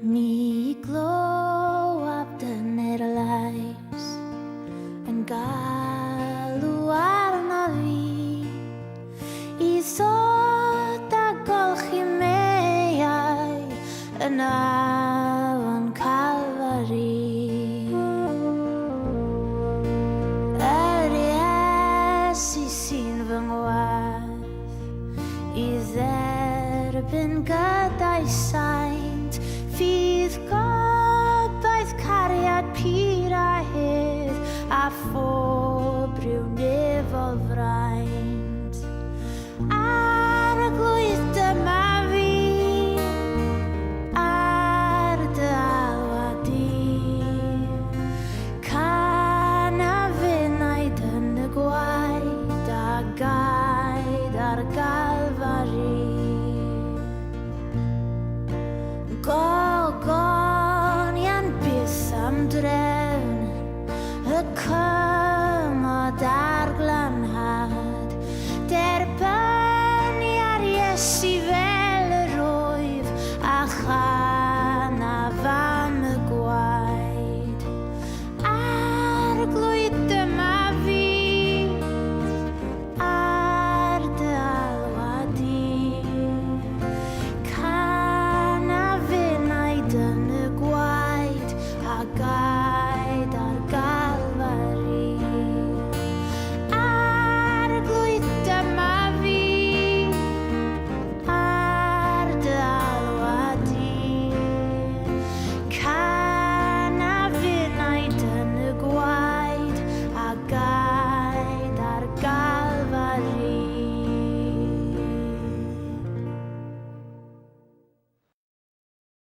Mi glywaf dyner lais yn galw arno fi i ddod a golchi meiau yn afon Calfari. Yr Iesu sy'n fy ngwadd i dderbyn gyda'i saint fydd gobaith cariad pur a hedd a phob rhyw nefol fraint. Arglwydd dyma fi ar dy alwad di. Can a fynaid yn y gwaed a gaed ar Galfari. Gogoniant byth am drefn y cymod a'r glanhad. Derbynia'r Iesu.